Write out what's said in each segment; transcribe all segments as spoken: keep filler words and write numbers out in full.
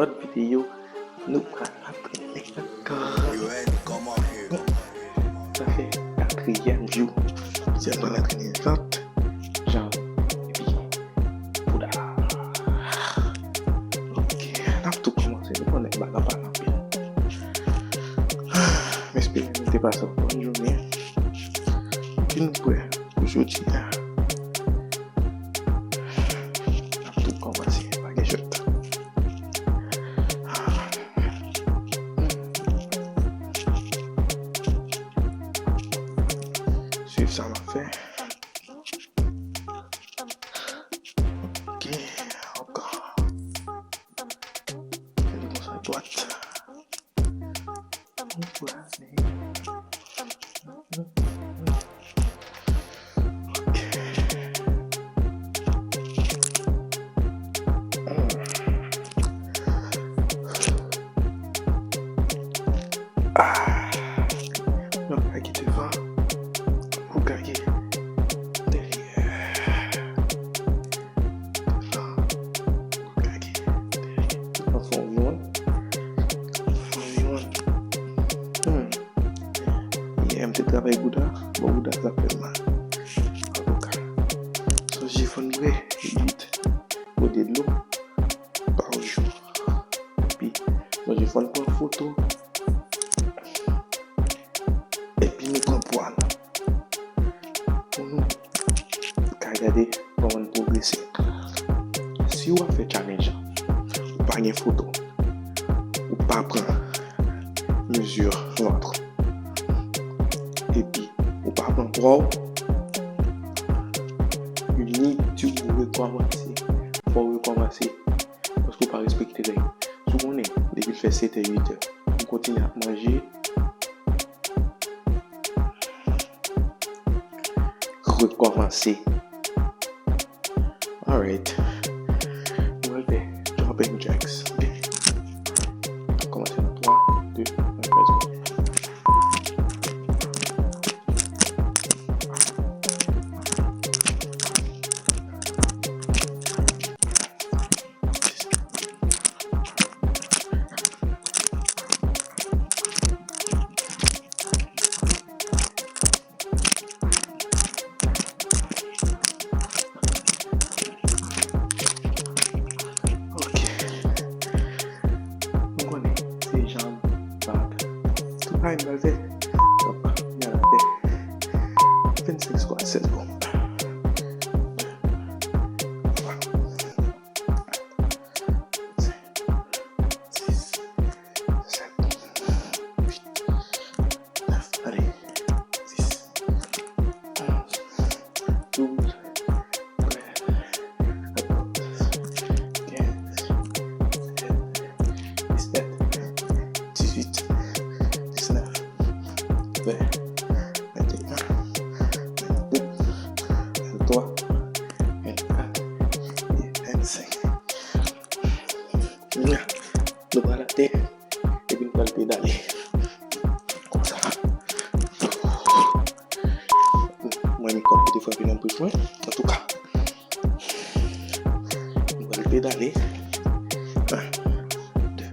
Lòt videyo, nou pral antrene ankò. Sa fè katriyèm jou. Se nou pral antrene zòt. Jan, epi bouda. Ok, n ap tou kòmanse. Nou konnen bagay pa anpil. M espere nou te pase yon bòn jounen. Epi nou prè pou jodi a. N ap tou kòmanse, pa gen jwèt. Swiv sa m ap fè. Ok, ankò. Fè li konsa dwat. Ah, nou kage devan, nou kage dèyè. Devan, nou kage dèyè. Anfen, yon. Anfen, yon. Hmm. Yè, m te travay bouda, bon, bouda sa fè m mal. Antouka, sonje fò n bwè uit gode dlo pa jou. Epi, sonje fò n pran foto. Epi nou pran pwa nou. Pou nou ka gade kòman n pwogrese. Si w ap fè challenge an, ou pa gen foto, ou pa pran mezi vant ou, epi ou pa pran pwa w, you need to rekòmanse. Fò w rekòmanse. Paske w pa respekte règ. Si w konnen, depi l fè sèt è, uit è, ou kontinye ap manje, rekòmanse. Alright. Nou pral fè jumping jacks. Ok. Kòmanse nan twa, de, un, let's go. Ok. Nou konnen se janm, bak, tout bagay m pral fè. Donk, m pral fè vennsenk squat, sèz ponp. Senk, sis, sèt, uit, nèf, ale, dis, onz, douz, trèz, katòz, kenz, sèz, disèt, dizuit, diznèf, ven, venteyen, vennde, venntwa, vennkat e vennsenk. Kounye a, nou pral atè, epi nou pral pedale. Konsa. Mwen, men kòm ki te frape nan bouch mwen. Antouka, nou pral pedale. Un, de,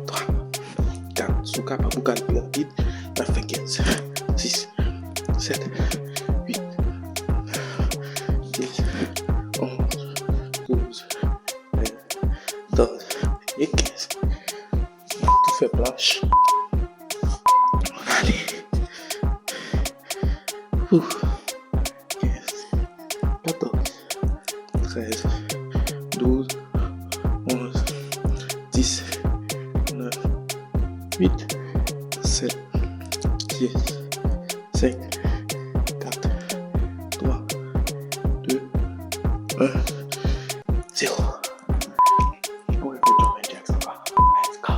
twa, kat. Si w kapab, ou ka al pi rapid. N ap fè kenz, sis, sèt, uit, dis, onz, douz, trèz, katòz e kenz. Tou fè planch. Ale. Ouf. Kenz, katòz, trèz, douz, onz, dis, nèf, uit, sèt, sis, senk, kat, twa, de, en, zewo. Ou refè jumping jacks ankò. Let's go.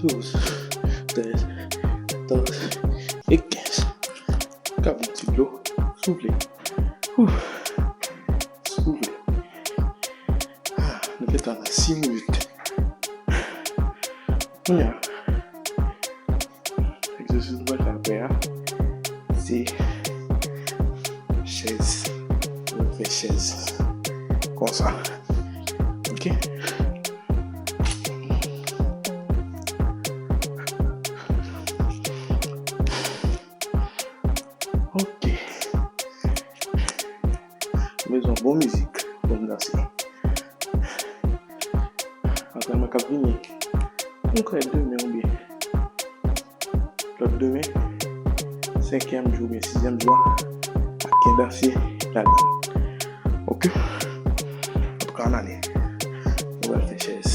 douz, trèz, katòz e kenz. Ka bwè yon ti dlo, soufle. Ouf. Soufle. Ah, nou gentan nan sis minit. Kounye a, egzèsis nou pral fè apre a, se chèz. Nou fè chèz konsa. Ok? Ok. M bezwen bon mizik pou m danse. Antrenman k ap vini, m kwè demen oubyen lòt demen, senkyèm jou oubyen sizyèm jou a, ap gen danse ladan l. Ok? Antouka, ann ale. Nou pral fè chèz.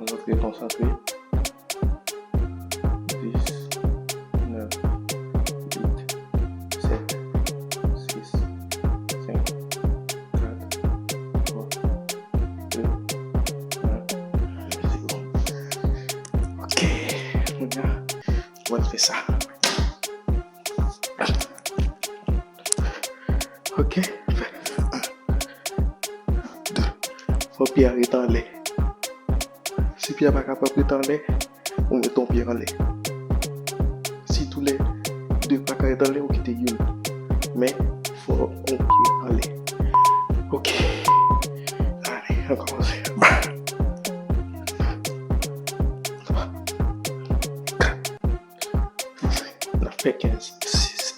Konsantre, konsantre. Dis, nèf, uit, sèt, sis, senk, kat, twa, de, en. Mèsi. Ok, kounye a, mwen fè sa. Ok. Fò pye a ret anlè. Si pye a pa kapab ret anlè, ou met yon pye anlè. Si toulède pa ka ret anlè, ou kite youn. Men, fò yon pye anlè. Ok. Ale, ann kòmanse. N ap fè kenz, sis,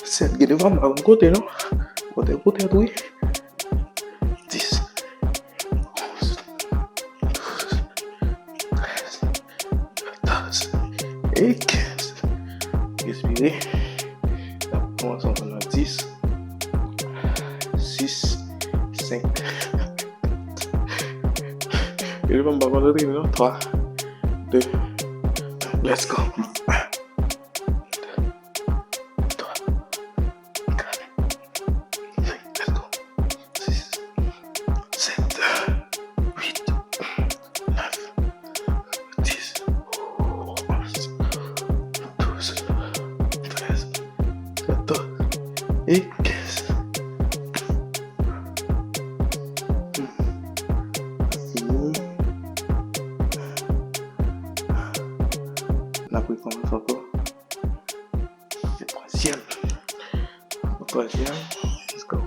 sèt. Gen de fwa m pa konn konte non. Poutèt, poutèt, wi. Dis, onz, douz, trèz, katòz e kenz. Respire. N ap kòmanse ansanm nan dis, sis, senk. Yo, m pa konsantre non. Twa, de, let's go. Twa, kat, senk, let's go. Sis, sèt, uit, nèf, dis, onz, douz, trèz, katòz e kenz. Fini. N ap rekòmanse ankò. Se twazyèm. Twazyèm. Let's go.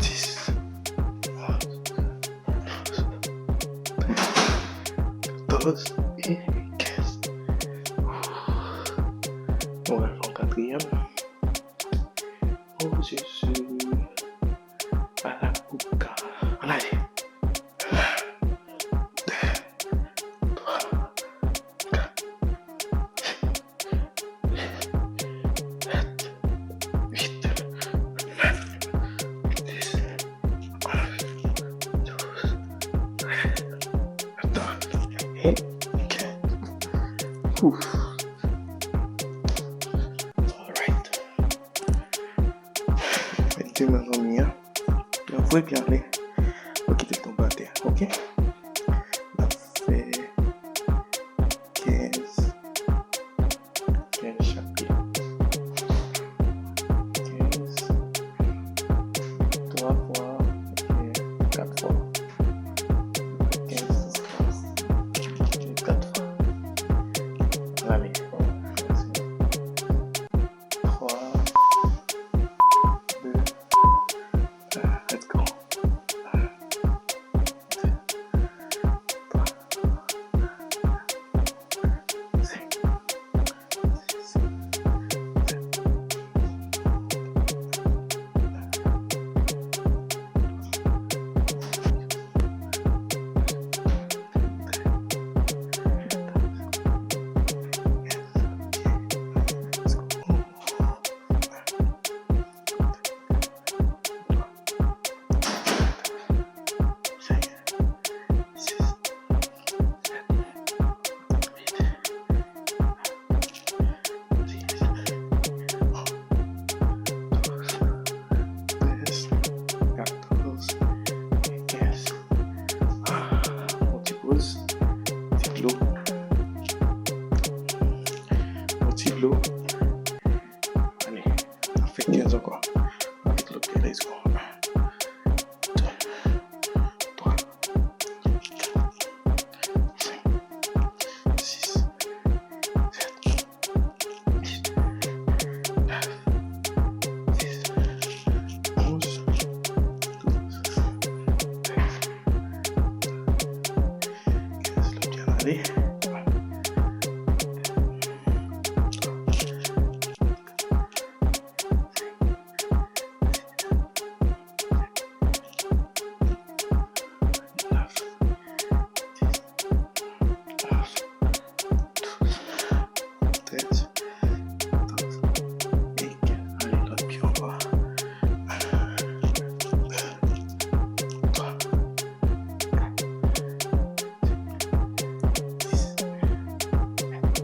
Dis, onz, douz, trèz, katòz e kenz. Nou pral fè yon katriyèm. Oh, Jezi. Ala kouka. Ann ale. De, twa, kat, senk, sèt, uit, nèf, dis, onz, douz, trèz, katòz e kenz. Ouf. Alright. Mete men nan mi an. Nan vre pye anlè. Ou kite l tonbe atè. Ok? N ap fè kenz. Kenz chak pye. Kenz. Twa fwa. Ok. Kat fwa. Kenz. Kat fwa. Allez. Neuf, dix, onze, douze, treize, quatorze, et quinze. Allez, lòt pye ankò. Un, deux, trois, quatre, cinq, six, sept, huit,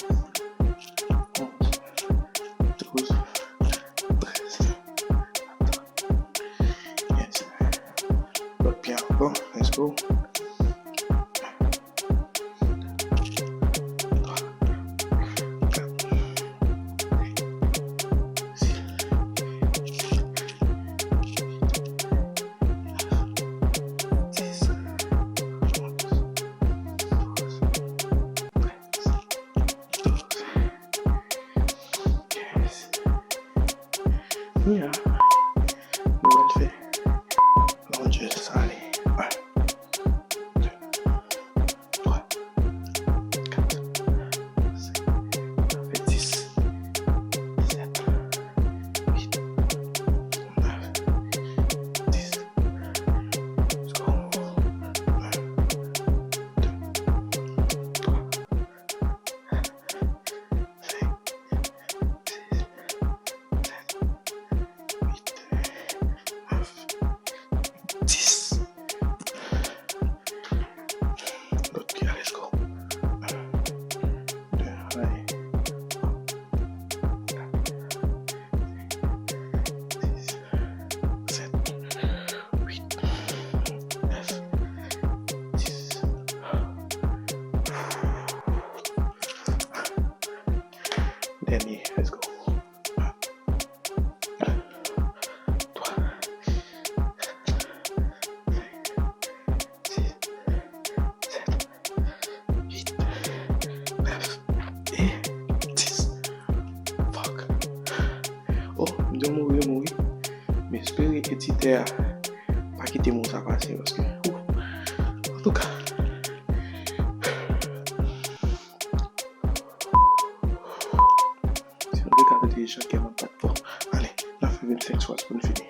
neuf, dix, onze, douze, treize, quatorze, quinze. Lòt pye ankò, let's go. Kounye a, nou pral fè lunges. Ale. Un, deux, trois, quatre, cinq, dix, sept, huit, neuf, dix. Let's go. Un, deux, trois, cinq, six, sept, huit, neuf, dix. Lòt pye a, let's go. Un, deux, allez. Trois, quatre, cinq, six, sept, huit, neuf, dix. Dènye, let's go. Twa, senk, sis, sèt, uit, nèf e dis. Fuck. Oh, m di w mouri, mouri. M espere editè a pa kite mo sa pase, paske, ouf. Antouka. Si nou te ka tande jan kè m ap bat fò. Ale, n ap fè vennsenk squats pou n fini.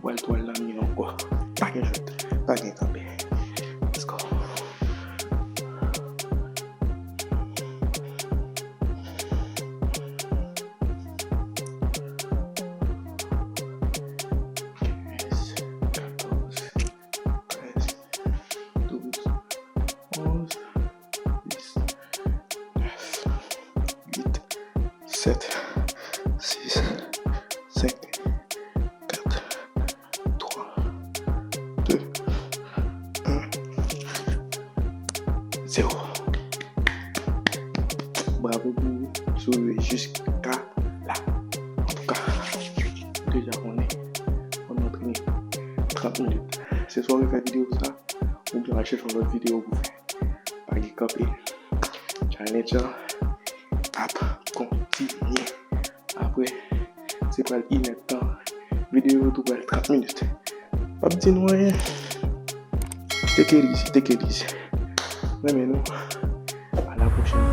Ou pral twal nan mi ankò. Pa gen jwèt, pa gen kanpe. Let's go. Kenz, katòz, trèz, douz, onz, dis, nèf, uit, sèt, sis, senk, kat, twa, de, en, zewo. Bravo pou ou si w rive jiska la. Antouka, ou deja konnen, fò n antrene trant minit. Se swa w refè videyo sa, oubyen w al chèche yon lòt videyo pou fè. Pa gen kanpe. Challenge an ap kontinye. Apre, se pral inèdtan. Videyo yo tou pral trant minit. P ap di nou anyen. Take it easy, take it easy. Renmen nou. A la pwochèn.